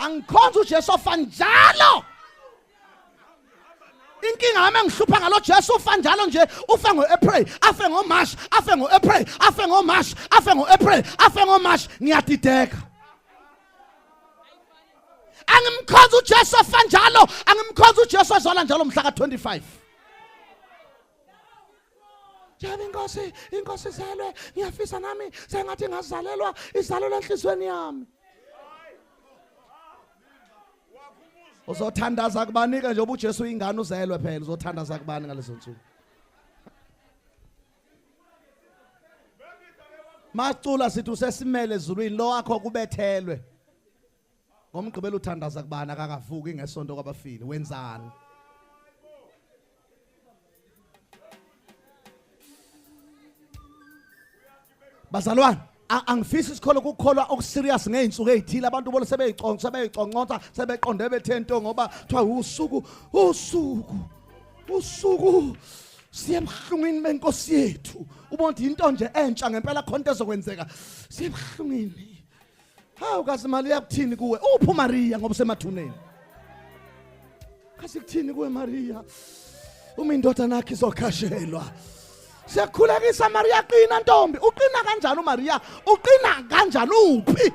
Angikhonza uJesu ofa njalo. Inkinga yami engihlupha ngalo Jesu ufa njalo nje, ufa ngo-April, afe ngo-March, afe ngo-April, afe ngo-March, afe ngo-April, afe ngo-March, ngiyadideka. Angimkhonza uJesu ofa njalo, angimkhonza uJesu ozalwa njalo mhla ka-25. Njengoba inkosi, inkosi izelwe, ngiyafisa nami sengathi ngazalelwa, izalelwe enhliziyweni yami. Uzothandaza kubani ke njengoba uJesu uyingane uzelwe phela, uzothandaza kubani ngalezo nsuku? Macula sithi usesimele ezulwini lo wakho kubethelwe. Ngomgqibelo uthandaza kubani akakavuki ngesonto kwabafile, wenzani? Bazalwane, angifisi isikole ukukholwa okuserious ngey'nsuku ey'thile abantu bona sebeyiconsa sebeyiconconsa sebeqonde bethe nto ngoba kuthiwa usuku usuku usuku siye ebuhlungwini benkosi yethu. Ubona ukuthi into nje entsha ngempela khona into ezokwenzeka, siye ebuhlungwini. Hawu kazi Maria kuthini kuwe? Uphi uMaria ngoba usemathuneni? Kazi kuthini kuwe Maria? Uma indodana yakhe izokhashelwa. Siyakhulekisa Maria, qina ntombi. Uqina kanjani uMaria? Uqina kanjani uphi?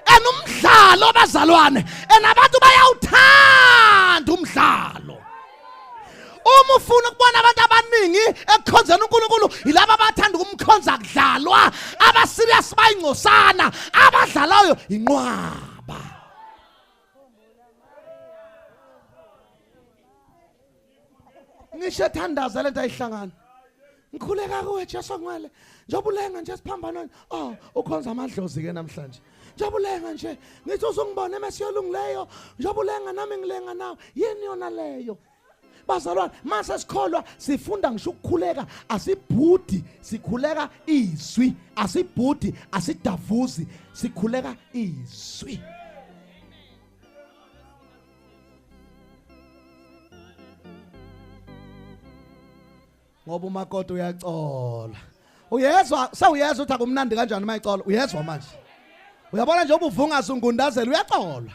And umdlalo bazalwane, and abantu bayawuthanda umdlalo. Uma ufuna ukubona abantu abaningi ekukhonzeni uNkulunkulu, yilaba abathanda ukumkhonza kudlalwa, abaserious bayingcosana, abadlalayo inqwaba. Ngisho ethandaza lento ayihlangana. Ngikhuleka kuwe Jesu ngwele. Njengoba ulenga nje esiphambanweni. Oh, ukhonza amadlozi ke namhlanje. Njengoba ulenga nje, ngithi uzungibona emesiyo olungileyo. Njengoba ulenga nami ngilenga nawe. Yini yona leyo? Bazalwane, mase sikholwa sifunda ngisho ukukhuleka, asibhudi, sikhuleka izwi, asibhudi, asidavuzi, sikhuleka izwi. Ngoba umakoti uyacola. Uyezwa, sewuyezwa ukuthi akumnandi kanjani uma icola, uyezwa manje. Uyabona nje ubuvungaza ungundazela uyacola.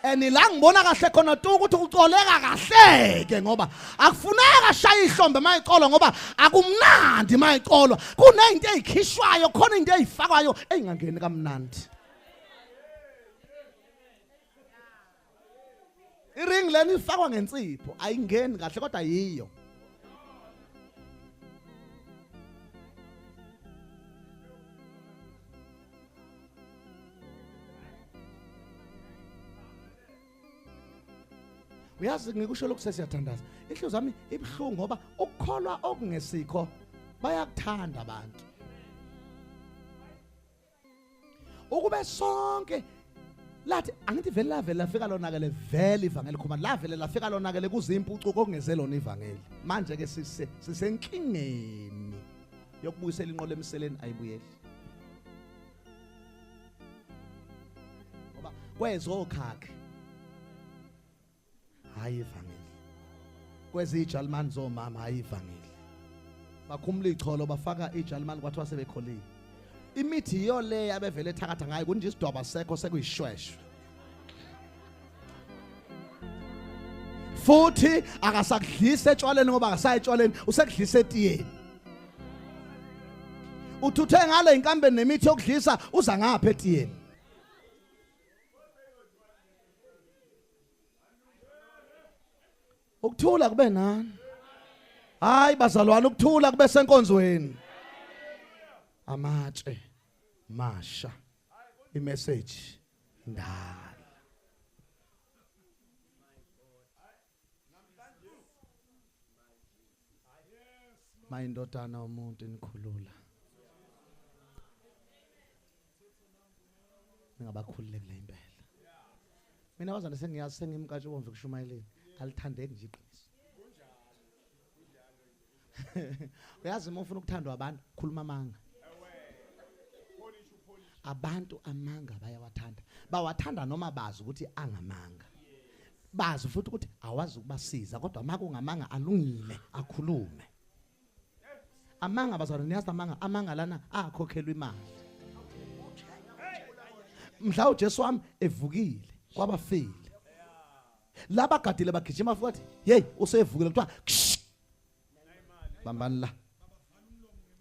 And la ngibona kahle khona tu ukuthi ucoleka kahle ke ngoba akufuneka ashaye ihlombe uma icolwa ngoba akumnandi uma icolwa. Kunezinto ezikhishwayo, khona into ezifakwayo ezingangeni kamnandi. Iring lena ifakwa ngensipho, ayingeni kahle kodwa yiyo. Uyazi ngikusho lokhu sesiyathandaza. Inhliziyo zami ibuhlungu ngoba ukukholwa okungesikho bayakuthanda abantu. Ukube sonke lathi angithi vele lavele lafika lonakele vele ivangeli khuma lavele lafika lonakele kuzimpucuko okungezelona ivangeli. Manje ke sisenkingeni yokubuyisela inqola emseleni ayibuyeli. Ngoba kwezokhakhe hayi ivangeli, kwezijalimani zomama hayi ivangeli. Bakhumula icholo bafaka ijalimani kwathiwa sebekholile. Imithi yiyo le abevele ethakatha ngayo kunje isidwaba sekho sekuyishweshwe. Futhi akasakudlisa etshwaleni ngoba akasayi etshwaleni, usekudlisa etiyeni. Uthuthe ngale inkambeni nemithi yokudlisa uza ngapha etiyeni. Ukuthula kube nani. Hayi bazalwane, ukuthula kube senkonzweni. Amatshe masha, imessage ndala. Mayindodana umuntu inikhulula. Ningabakhululekile impela. Mina bazalwane sengiyazi sengimkatshe ubomvu kushumayeleni. Alithandeki nje iqiniso. Uyazi uma ufuna ukuthandwa abantu khuluma amanga. Abantu amanga bayawathanda. Bawathanda noma bazi ukuthi angamanga. Bazi futhi ukuthi awazi ukubasiza kodwa makungamanga alungile akhulume. Amanga bazalwane, niyazi amanga, amanga lana akhokhelwa imali. Mhla uJesu wami evukile kwabafile, laba gadile bagijima futhi, hey usevukile, kuthiwa bambani la,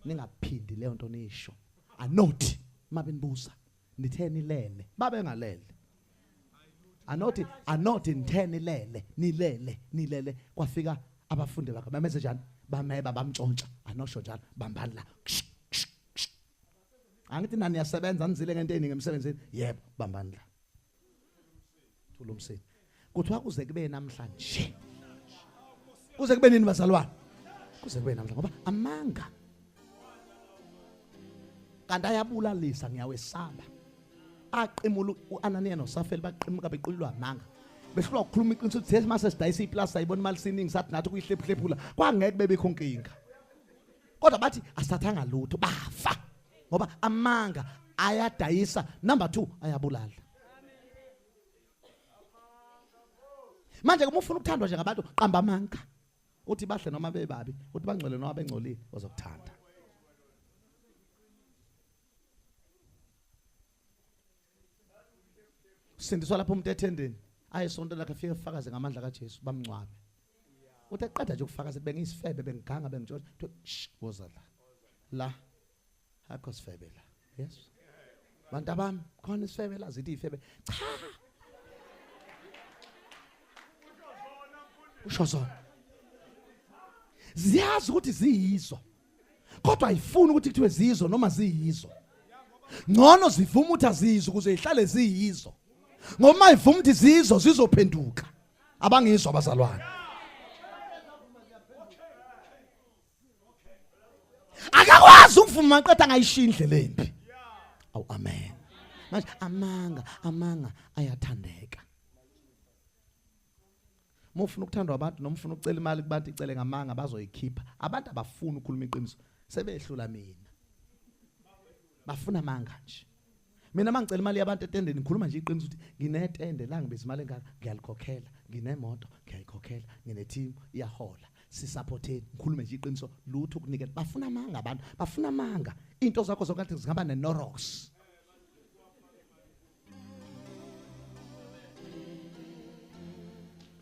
ningaphindi leyo nto nisho. Anothi mabenibuza nithe nilele, babengalele. Anothi anothi nithe nilele, nilele, nilele. Kwafika abafundi bakhe bamenze njani? Bameba bamtshontsha. Anosho njalo, bambani la. Angithi nani niyasebenza, nizile ngento eningi emsebenzini. Yebo, bambani la. Thula umsini. Kuthiwa kuze kube namhlanje. Kuze kube nini bazalwane? Kuze kube namhlanje, ngoba amanga kanti ayabulalisa, ngiyawesaba. Aqimula uAnaniya noSafeli, baqimuka bequlwa amanga. Behlulwa ukukhuluma iqiniso ukuthi thina mase sidayisa iplasi sayibona imali siningi, sathi nathi kuyihlephuhlephula, kwangeke bebekho inkinga. Kodwa bathi asithathanga lutho, bafa. Ngoba amanga ayadayisa, number 2 ayabulala. Manje uma ufuna ukuthandwa nje ngabantu, qamba amanga. Uthi bahle noma bebabi, uthi bangcwele noma bengcolile, bazokuthanda. Sindiswa lapho umuntu ethendeni, aye sonto lakhe afike efakaze ngamandla kaJesu, bamngcwabe. Uthi eqeda nje ukufakaza, bengiyisifebe, bengiganga, bengitshontsha, shh, woza la. La akho sifebe la. Yes. Bantu abami, khona isifebe la, zithi ifebe. Cha. Usho zona. Ziyazi ukuthi ziyizo. Kodwa ayifuni ukuthi kuthiwe ziyizo noma ziyizo. Ngcono zivuma ukuthi aziyizo ukuze ihlale ziyizo. Ngoba ivuma ukuthi ziyizo zizophenduka. Abangizwa abazalwane. Akakwazi ukuvuma qeda angayishiya indlela embi. Awu amen. Manje amanga, amanga ayathandeka. Uma ufuna ukuthandwa abantu noma ufuna ukucela imali kubantu, icele ngamanga, bazoyikhipha. Abantu abafuni ukukhuluma iqiniso, sebehlula mina. Bafuna amanga nje. Mina mangicela imali yabantu etendeni, ngikhuluma nje iqiniso ukuthi nginetende la ngibiza imali engaka, ngiyalikhokhela, nginemoto ngiyayikhokhela, ngine team iyahola, sisupporteni, ngikhulume nje iqiniso, lutho ukunikela. Bafuna amanga abantu, bafuna amanga. Into zakho zonke zingaba nenorox.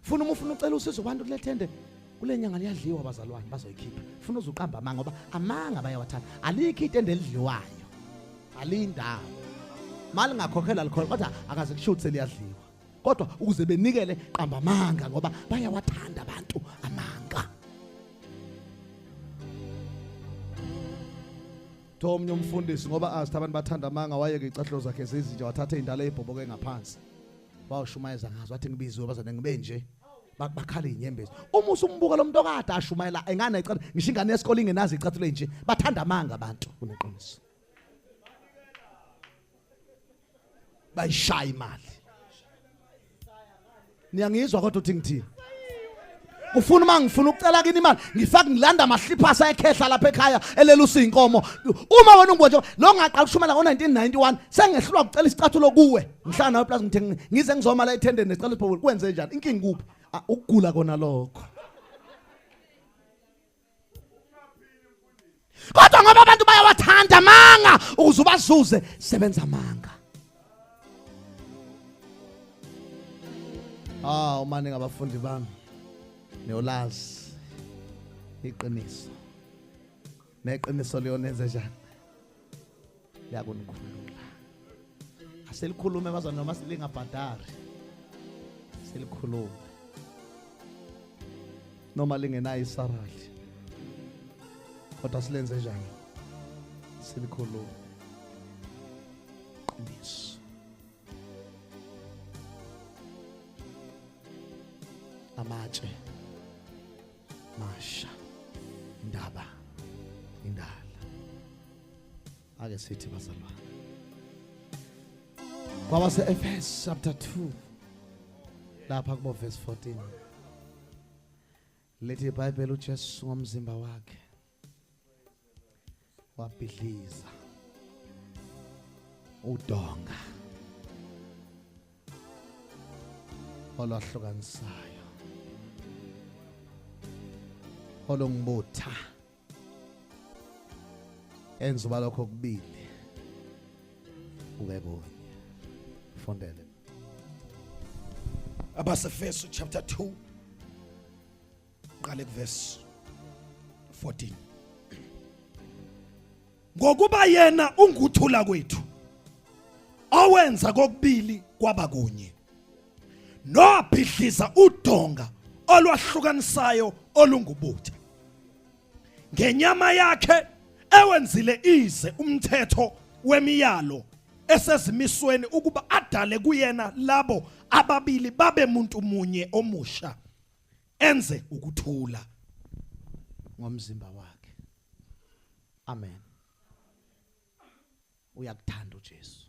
Funa uma ufuna ucela usizo kubantu kulethende, kule nyanga liyadliwa bazalwane, bazoyikhipha. Funa uzuqamba amanga ngoba amanga bayawathanda. Alikho itende elidliwayo, alindawo. Mali ngakhokhela likhona kodwa akaze kusho ukuthi seliyadliwa. Kodwa ukuze benikele qamba amanga ngoba bayawathanda abantu amanga. Thomnye umfundisi ngoba azi abantu bathanda amanga, wayeke icathulo zakhe zizinja, wathatha indala ebhoboke ngaphansi. Wawushumayeza ngazo, wathi ngibiziwe bazane ngibe nje. Bakhala inyembezi. Uma usumbuka lo muntu okade ashumayela engane icathulo, ngisho ingane yesikole ingenazo icathulo nje, bathanda amanga abantu kuneqiniso. Bayishaya imali. Niyangizwa kodwa uthi ngithini? Ufuna uma ngifuna ukucela kini imali, ngifaka ngilanda amahliphasa ekhehla lapha ekhaya elelusa inkomo. Uma wena ungibo nje lo ngaqala ukushumela ngo1991, sengehlulwa ukucela isicathulo kuwe. Ngihlala nawe plus ngithe ngize ngizoma la ethendeni nesicathulo sibhobolo, kwenze njani? Inkinga kuphi? Ukugula kona lokho. Kodwa ngoba abantu bayawathanda amanga, ukuze ubazuze sebenza amanga. Uma ningabafundi bami niyolazi iqiniso, neqiniso liyonenze njani? Liyakunikhulula. Aselikhulume bazalwane, noma silingabhadari, selikhulume noma lingenayo isarali, kodwa silenze njani? Silikhulume qiniso. Amatshe masha, indaba indala. Ake sithi bazalwane, kwabase Efesu chapter 2 lapha kubo verse 14, lithi iBhayibheli uJesu ngomzimba wakhe wabhidliza udonga olwahlukanisayo olungibutha Enzuba lokho kubili kube kunye. Fundele. Abasefeso chapter 2 qale kuverse 14. Ngokuba yena unguthula kwethu owenza kokubili kwaba kunye, nowabhidliza udonga olwahlukanisayo olungubutha ngenyama yakhe, ewenzile ize umthetho wemiyalo esezimisweni, ukuba adale kuyena labo ababili babe muntu munye omusha, enze ukuthula ngomzimba wakhe. Amen. Uyakuthanda uJesu.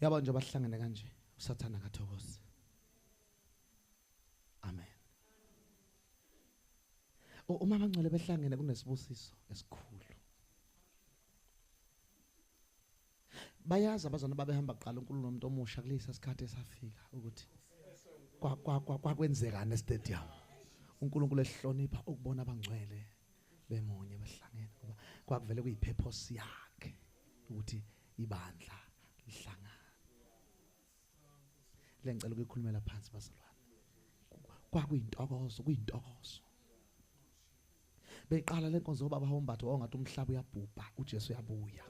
Yabo nje bahlangene kanje, uSathana akathokozi. Amen. Uma abangcwele behlangene kunesibusiso esikhulu. Bayazi abazalwane babehamba kuqala uNkulunkulu nomuntu omusha kulesa sikhathi esafika ukuthi kwakwenzekani estadium. uNkulunkulu ehlonipha ukubona abangcwele bemunye behlangene, ngoba kwakuvele kuyipurpose yakhe ukuthi ibandla lihlangane. Le ngicela ukuyikhulumela phansi bazalwane. Kwakuyintokozo, kuyintokozo. Beqala lenkonzo baba Hombatho ongathi umhlaba uyabhubha, uJesu uyabuya.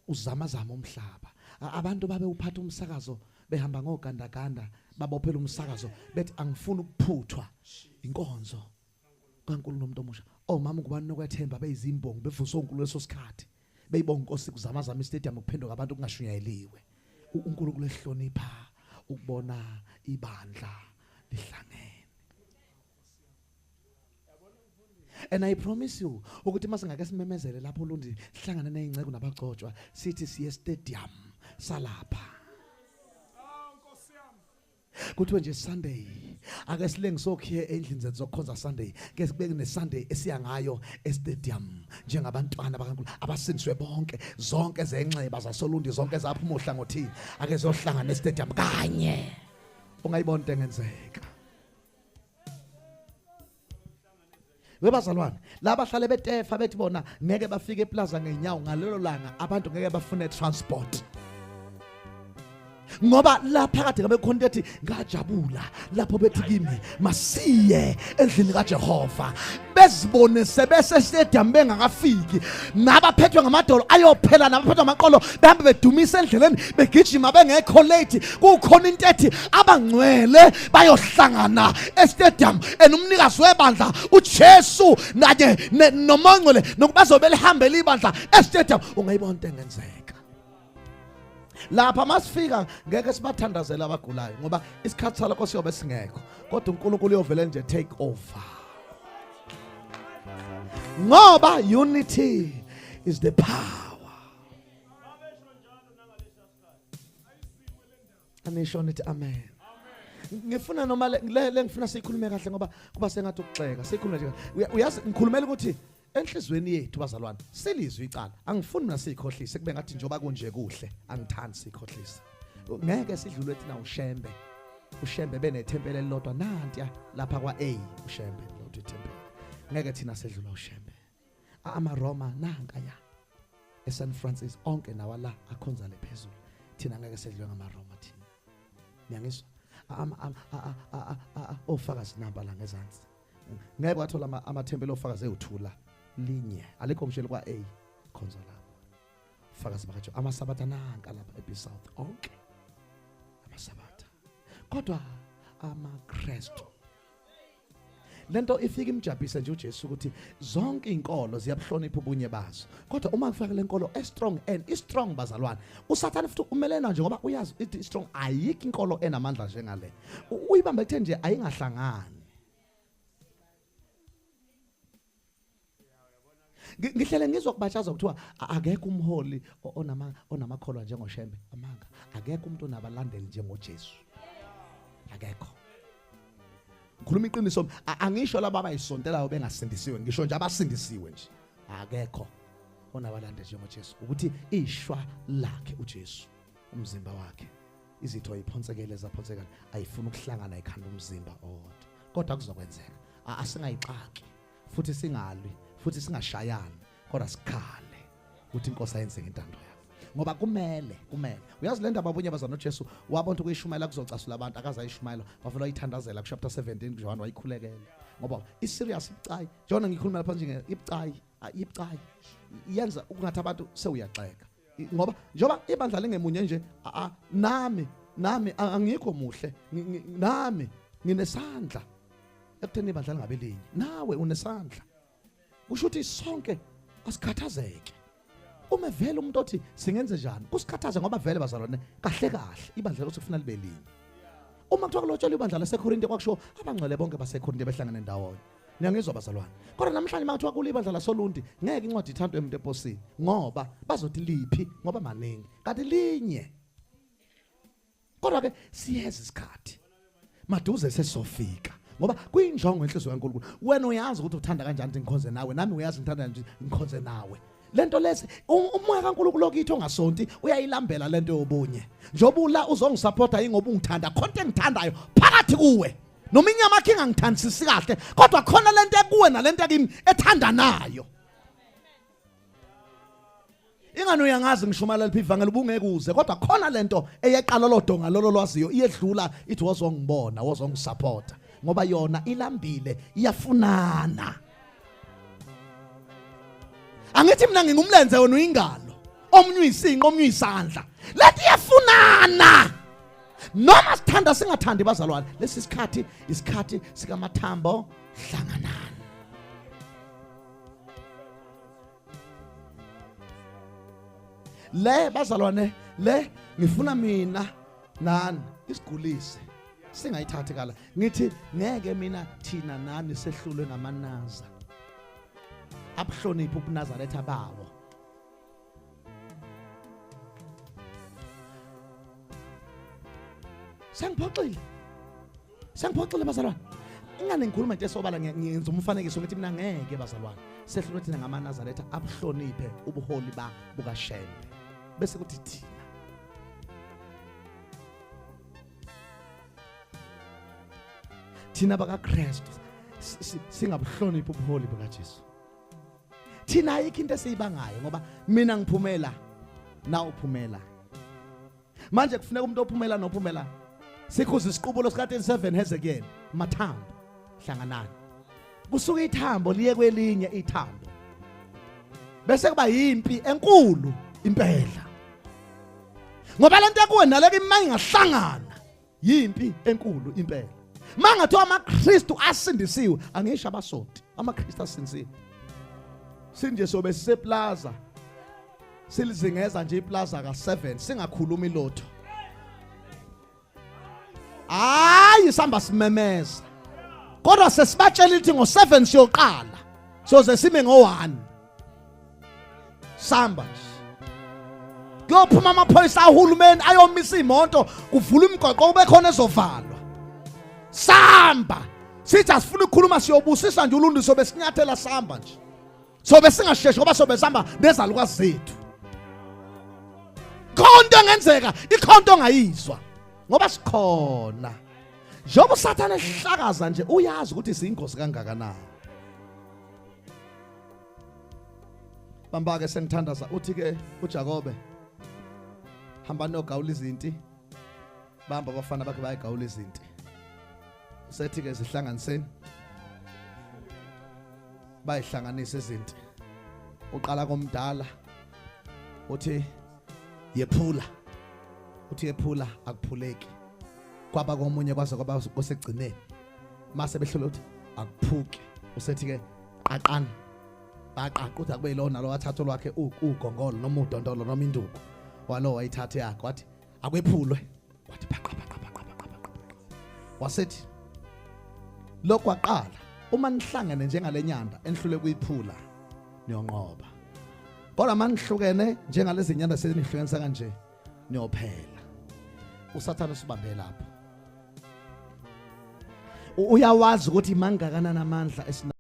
Uzamazama umhlaba. Abantu babe uphatha umsakazo behamba ngogandaganda, babophela umsakazo bethi angifuni ukuphuthwa inkonzo kaNkulunkulu nomuntu omusha. Oh mama ngubani nokwethemba beyizimbongi bevuswa uNkulunkulu leso sikhathi. Beyibonga inkosi kuzamazama istadium ukuphenduka abantu kungashunyayeliwe. uNkulunkulu ehlonipha ukubona ibandla lihlangene. And I promise you ukuthi masingake simemezele lapho Lundi sihlangane nezingceku nabagcotshwa sithi siye stadium salapha. Kuthiwe nje Sunday ake silengise okhiye endlini zethu zokukhonza Sunday, ke sibeke ne Sunday esiya ngayo estadium njengabantwana bakaNkulunkulu abasindiswe bonke, zonke zenxeba zasoLundi zonke zaphuma ohlangothini, ake siyohlangana estadium kanye. Ungayibona into engenzeka. Webazalwane laba hlale betefa bethi bona ngeke bafike eplaza ngenyawo ngalelo langa, abantu ngeke bafune transport. Ngoba la phakathi ngabe khona ethi ngajabula lapho bethi kimi masiye endlini kaJehova, bezibone sebese stadium bengakafiki, nabaphethwe ngamadolo ayophela, nabaphethwe amaqolo behambe bedumisa endleleni begijima bengekho late. Kukhona into ethi abangcwele bayohlangana estadium, and umnikazi webandla uJesu naye nomongcwele nokubazobe lihambela ibandla estadium. Ungayibona into engenzeka lapha. Masifika ngeke sibathandazele abagulayo ngoba isikhathi salokho siyobe singekho, kodwa uNkulunkulu uyovele nje take over, ngoba unity is the power. Anisho nithi amen. Ngifuna noma le ngifuna siyikhulume kahle ngoba kuba sengathi ukugxeka, siyikhulume nje. Uyazi ngikhulumela ukuthi enhlizweni yethu bazalwane silizwe icala. Angifuni mina sikhohlise kube ngathi njengoba kunje kuhle, angithandi sikhohlise. Ngeke sidlulwe thina uShembe. uShembe benethempeli elilodwa nantiya lapha kwa A, uShembe lodwa ithempeli. Ngeke thina sedlula uShembe. AmaRoma nanka ya eSan Francis onke nawa la akhonza le phezulu. Thina ngeke sedlule ngamaRoma thina. Niyangizwa? Ofakazi namba la ngezansi. Ngeke wathola amathempeli ofakazi ewuthula linye. Alikho msheli kwa A khonza lapha. Fakazi bakaJehova amasabatha nanka lapha eB South onke amasabatha. Kodwa amaKristu lento ifika imjabhise nje uJesu ukuthi zonke izinkolo ziyabuhlonipha ubunye bazo, kodwa uma kufaka lenkolo e strong and i strong bazalwane, uSathane futhi umelena nje ngoba uyazi ithi strong, ayikho inkolo enamandla njengale. Uyibambe kuthe nje ayingahlangani. Ngihlele ngizwa kubatshaza kuthiwa akekho umholi onamakholwa njengoShembe. Amanga. Akekho umuntu onabalandeli njengoJesu. Akekho. Ngikhuluma iqiniso, angisho laba abayisontelayo bengasindisiwe, ngisho nje abasindisiwe nje. Akekho onabalandeli njengoJesu. Ukuthi ishwa lakhe uJesu, umzimba wakhe, izitho ayiphonsekele zaphonsekela, ayifuni ukuhlangana ikhanda umzimba owodwa. Kodwa kuzokwenzeka. Asingayixaki futhi singalwi futhi singashayani, kodwa sikhale ukuthi inkosi ayenze ngentando yakhe. Ngoba kumele uyazi le ndaba abunye bazana noJesu wabona ukuyishumayela kuzocasula abantu, akaze ayishumayela, wavela wayithandazela ku chapter 17 kuJohn, wayikhulekela ngoba i serious ibucayi. Jona ngikhuluma lapha nje ibucayi, ibucayi yenza ukungathi abantu sewuyaxeka, ngoba njoba ibandla lingemunye nje, nami angikho muhle, nami nginesandla ekutheni ibandla lingabe linye, nawe unesandla. Kusho ukuthi sonke asikhathazeke. Uma vele umuntu othi singenze njani kusikhathaze, ngoba vele bazalwane kahle kahle ibandla lothu kufuna libe linye. Uma kuthiwa kulotshelwa ibandla laseKorinte, kwakusho abangcwele bonke baseKorinte behlangene ndawonye. Niyangizwa bazalwane? Kodwa namhlanje uma kuthiwa kulibandla lasoLundi, ngeke incwadi ithandwe umuntu eposini, ngoba bazothi liphi, ngoba maningi kanti linye. Kodwa ke siyeza isikhathi maduze sesofika, ngoba kuyinjongo enhliziyo kaNkulunkulu. Wena uyazi ukuthi uthanda kanjani ukuthi ngikhonze nawe, nami uyazi ngithanda kanjani ngikhonze nawe. Lento lesi umoya kaNkulunkulu okithi ongasonti uyayilambela lento yobunye. Njengoba uzongisupporta ingoba ungithanda, khona into engithandayo phakathi kuwe. Noma inyama yakhe ingangithandisisi kahle, kodwa khona lento ekuwe nalento ekimi ethanda nayo. Ingani uyangazi ngishumayela liphi ivangeli ubungeke uze, kodwa khona lento eyeqala lodonga lolo lwaziyo iyedlula ithi wozongibona, wozongisupporta, ngoba yona ilambile, iyafunana. Angithi mina ngingumlenze wena uyingalo, omunye uyisinqo, omunye uyisandla, lethi iyafunana. Noma sithanda singathandi bazalwane, lesi sikhathi isikhathi sikamathambo hlanganani. Le bazalwane le ngifuna mina nani isigulise singayithathi kala. Ngithi ngeke mina thina nani sehlulwe ngamanaza abuhloniphe ubuNazaretha bawo. Sengiphoxile bazalwane. Ingane ngikhuluma into esobala, ngiyenza umfanekiso ngithi mina ngeke bazalwane sehlulwe thina ngamaNazaretha abuhloniphe ubuholi ba bukaShembe, bese kuthi thina bakaKristu singabuhloniphi ubuholi bukaJesu. Thina ayikho into esiyibangayo, ngoba mina ngiphumela na uphumela. Manje kufuneka umuntu ophumela nophumela. Sikhuza isiqubulo sika 37 Hezekiel, mathambo hlanganani. Kusuka ithambo liye kwelinye ithambo, bese kuba yimpi enkulu impela, ngoba lento ekuwe naleke imanga ingahlangana yimpi enkulu impela. Mangathiwa amaKristu asindisiwe, angisho abasonti, amaKristu asindisiwe, sinje sobe siseplaza silizingeza nje iplaza ka7 singakhulumi lotho. Hayi sihamba simemeza, kodwa sesibatshela ukuthi ngo7 siyoqala, soze sime ngo1. Samba nje kuyophuma amaphoyisa ahulumeni ayomisa imoto, kuvula imigwaqo, kube khona ezovalwa. Samba sithi asifuna ukukhuluma, siyobusisa nje uluntu, sobe sinyathela samba nje, sobe singasheshi ngoba sobe sihamba nezalukazi zethu. Khonto engenzeka, ikhonto ongayizwa ngoba sikhona. Njengoba uSathane ehlakaza nje uyazi ukuthi siyingozi kangakanani. Bamba-ke sengithandaza, uthi-ke uJakobe hamba nogawula izinti. Bamba abafana bakhe bayagawula izinti. Usethi-ke zihlanganiseni, bayihlanganise izinti. Uqala komdala uthi yephula, uthi yephula, akuphuleki. Kwaba komunye kwaze kwaba kosekugcineni, mase behlule uthi akuphuki. Usethi ke qaqana, baqaqa uthi akube yilona lo wathatha olwakhe ugongolo noma udondolo noma induku, walo wayithatha yakhe, wathi akwephulwe, wathi phaqa phaqa phaqa phaqa phaqa. Wasethi lokhu waqala, uma nihlangene njengalenyanda enihlule kuyiphula niyonqoba, kodwa manihlukene njengalezi nyanda senihlukanisa kanje niyophela. uSathane usibambe lapho, uyawazi ukuthi mangakanani amandla esinawo.